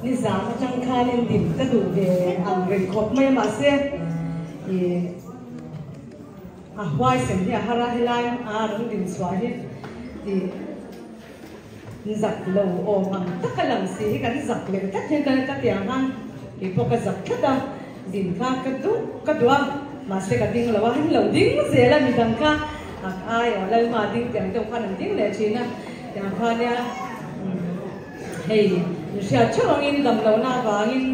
Nizan atang khanin din ka duh ve ang reng khawp mai a mahse ih a huaisen hi a har a helai a rawn din chhuah hi ih zak lo awm ang taka lang si hi kan zak leh tlat hian ka ka ti ang khan keipawh ka zak tlat a din kha ka duh ka duh a mahse ka ding lo a an lo ding zel a midang kha a ai aw Lalma ding tih ang deuh khan an ding leh thin a tiang kha nia hei min hriat theuh angin dam lohna avangin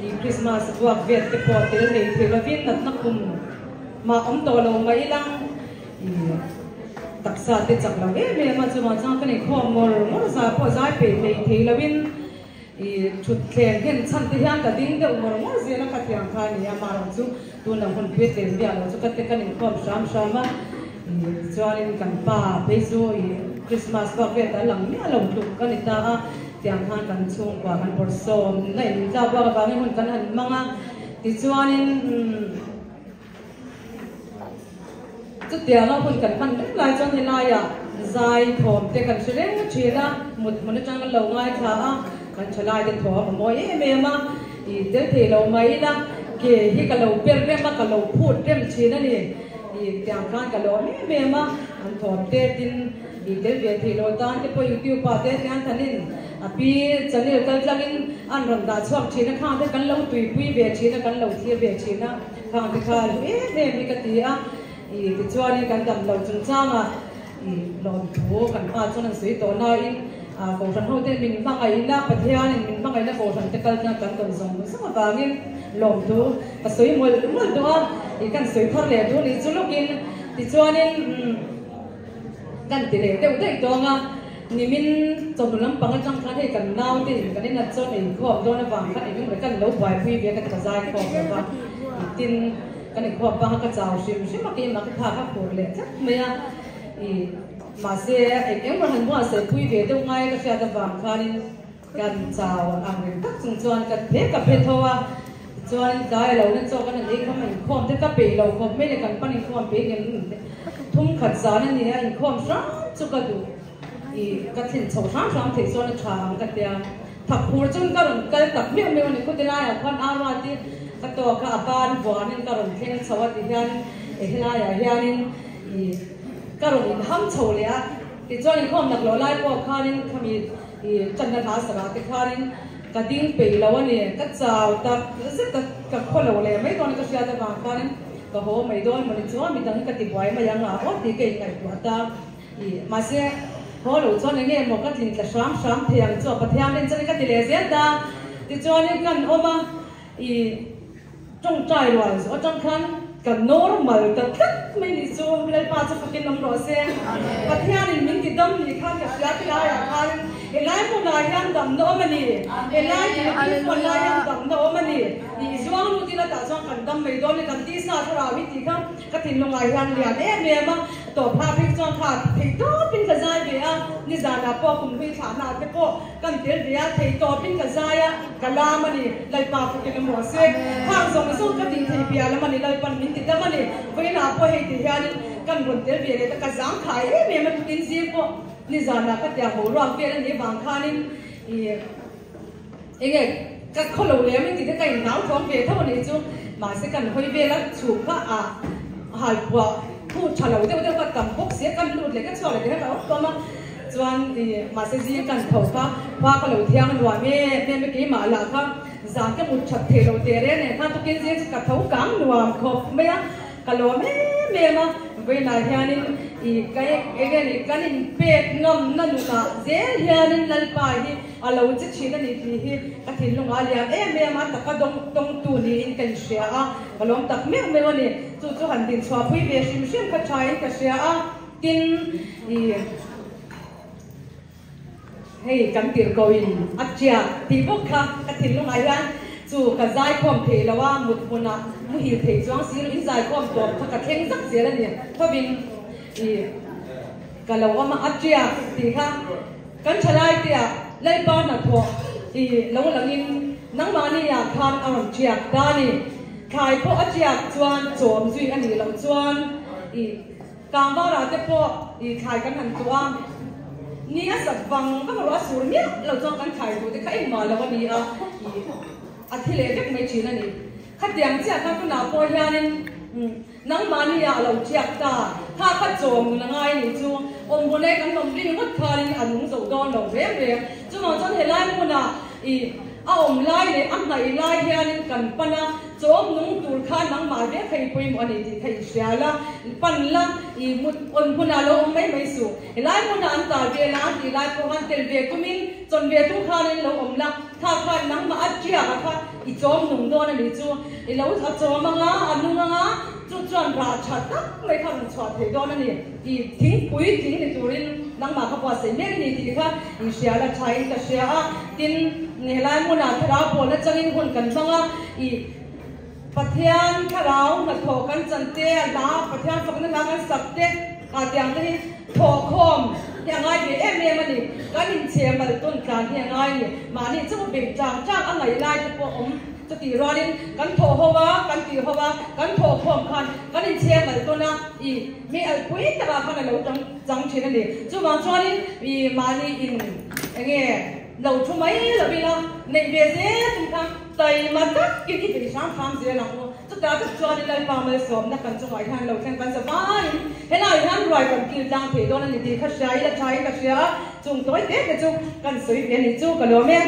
ih Christmas buak vet te pawh tel nei thei lovin natna kum mah awm tawh lo mai ilang Ih, taksa te chak lo em em a, chuvang chuan ka inkhawm ngawr ngawr zai pawh zai peih hlei thei loin ih thutthleng hen chhan te hian ka ding deuh ngawr ngawr zel a, ka thiam kha a ni a, amaherawh chu tun ang hun pui tlem biak loh chu ka te kan inkhawm hram hram a, ih tichuanin kan pa phei chu ih Christmas bak vel a lang miah lo tluk a ni ta a, tiang khan kan chhungkua kan bawrhsawm na in tlak buak avangin hun kan han hmang a, tichuanin umm. Chutianga hun kan hman reng lai chuan helaiah zai thawm te kan hre reng thin a, mut hmun atang kan lo ngaithla a, kan thalai te thawm a mawi em em a, ih tel thei lo mai ila ke hi ka lo per rem a, ka lo phut rem thin a ni, ih tiang khan ka lawm em em a, an thawm te tin ih tel ve thei lo tan te pawh youtube ah te hian thanin a pi channel kal tlangin an rawn dah chhuak thin a, khang te kan lo tuipui ve thin a, kan lo thlir ve thin a. Khang te kha lu em em hi ka ti a, ih tichuanin kan dam lo chungchangah ih lawmthu kan pa chuan an sawi tawh nain ah Kohhran ho ten min hmangaihna Pathianin min hmangaihna Kohhran te kal chuan kan tawn zawng zawng avangin lawmthu ka sawi mawlh mawlh duh a, ih kan sawi thar leh duh ni chu lawkin tichuanin umm. Kan ti leh deuh daih tawng a, nimin chawhnu lampang atang khan hei kan naute in kan inat chuan inkhawm dawn avang khan eng emaw kan lo buaipui ve a ka ti ka zai khawm lo va, tin kan inkhawm pang a ka chau hrim hrim a keimah ka thak a phur leh tlat mai a, ih mahse eng emaw han buatsaihpui ve deuh ngai ka hriat avang khanin Kan chau ang reng tak chung chuan ka phe ka phe tho a, tichuan tlai lo na chaw kan han ei kham a, inkhawm te ka peih lo khawp mai le kan pan inkhawm peih ngem thum khat zan a ni a, inkhawm hram chu ka duh i ka thlen chho hram hram theih chuan a tha ang ka tia, thak phur chuan ka rawn kal tak meuh meuh a ni, khuti laiah khuan Arua te ka tawk a, a ban vuanin ka rawn thleng chho a tihian helaiah hianin i ka rawn inham chho leh a, tichuan inkhawm laklawh lai pawh khanin khami. I channa hla sarah te khanin ka ding peih lo a ni. Ka chau tak zet a, ka khaw lo leh mai dawn a ka hriat avang khanin ka haw mai dawn mawni chuan midang hi ka ti buai mai ang a aw tih ka inngaihtuah ta. I mahse haw lo chuan eng nge maw ka tlin tla hram hram thei ang chu a Pathian rin chuan ka ti leh zel ta. Tichuanin kan awm a, i Tawngtai rual zawh atang khan ka normal ta tlat mai nih chu Lalpa chu fakin awm rawh se. Pathianin min ti dam nih khan ka hria ti laiah khan helai hmunah hian damna awm a ni, helai tih hmun lai hian damna awm a ni tih zuang lut ila tah chuan kan dam mai dawn a ni, kan tisa thlarau hi tih kha ka thinlungah hian lian em em a, tawp hla phei chuan kha theihtawpin ka zai ve a, nizanah pawh kum hlui thlahna te pawh Kan tel ve a, thei tawpin ka zai a, ka lam a ni, Lalpa fukin awm rawh se. Khang zawng zawng ka tih thei bia lam a ni, Lalpan min ti dam a ni. Vawiinah pawh hei ti hianin kan rawn tel ve leh ta, ka zang khai em em a, tukin zing pawh nizanah ka tiang boruak vel a nih vang khanin ih enge ka khaw lo lem in ti te ka inhnau thawng ve tho a nih chu, mahse kan hawi vel a chhuk kha ah halpuah thu tha lo deuh deuh ka tam bawk si a, kan lut leh ka chhuak leh te kha ka awm tawm a. Chuan i mahse zing kan tho kha khua ka lo thiang nuam em em a keimah lah kha zan ka mut that thei lo teh reng nen khan tukin zing chu ka tho kang nuam khawp mai a, ka lawm em em a, vawiinah hianin i ka eng nge ni kan inpek ngamna nunah zel hianin Lalpa hi a lo che thin a ni tih hi ka thinlungah a lian em em a, taka dawng tawngtu niin ka inhria a, ka lawm tak meuh meuh a ni, chu chu han dinchhuahpui ve hrim hrim kha thain ka hria a. Tin, i hei kan tirhkoh in a tiak tih bawk kha ka thinlungah hian chu ka zaikhawm thei lo a, mut hmunah muhil thei chuang si lo in zaikhawm tawp kha ka thleng zak zel a ni. Thovin i ka lo awm a, a tiak tih kha kan thalai te ah Lalpa hnathawh i lo langin nangmahni ah khan a rawn tiak ta a ni. Thlai pawh a tiak chuan chawm zui a nih loh chuan i Kangvarah te pawh i thlai kan han tuah a, Ni a sat vang vang erawh a sur miah lo chuan kan thlai tur te kha engmah lo a ni a, ih a thi leh vek mai thin a ni. Khatiang chiah kha tunah pawh hianin nangmahni ah a lo thiak ta, kha kha chawm nun a ngai a nih chu, awmhmun e kan awm ri ngawt khanin a nung zo dawn lo reng reng. Chuvang chuan helai hmunah ih a awm lai leh a hnaih lai hianin kan pan a, Chawm nung tur kha nangmah vek kha i pawimawh a ni tih kha i hria la, pan la, i mut awn hmunah lo awm mai mai suh. Helai hmunah an tal ve la, an tih lai pawh khan tel ve tumin chawn ve tum khanin lo awm la, kha khan nangmah a tiak a kha i chawm nung dawn a nih chu. I lo a chawm anga, a nung anga, chu chuan rah tha tak mai kha rawn chhuah thei dawn a ni. I thingpui tling ni turin nangmah kha buatsaih mek a ni tih kha i hria la thain ka hria a. Tin, helai hmunah thlarau pawl atangin hun kan hmang a, i Pathian thlarau hnathawh kan chan te, a hla Pathian fakna hla kan sak te, ah tiang te hi thawhkhawm hi a ngai ve em em a ni. Kan inchhe mal tawn tlan hi a ngai a ni. Mahni chauh beih chang chang a ngaih lai te pawh awm. Chutih rualin kan thawh ho a, kan tih ho a, kan thawhkhawm khan kan inchhe mal tawn a, i Mi alpui takah khan a lo tang chang thin a ni. Chuvang chuanin i mahni in enge lo thu mai lo ila neih ve zel chung kha taima takin i bei hram hram zel ang u. Chutah tak chuanin Lalpa malsawmna kan chungah hian lo thleng kan za vaiin helaiah hian ruai kan kil tlang thei dawn a ni tih kha hria ila thain ka hria a, chung tawi te te chu kan sawi ve a nih chu ka lawm e.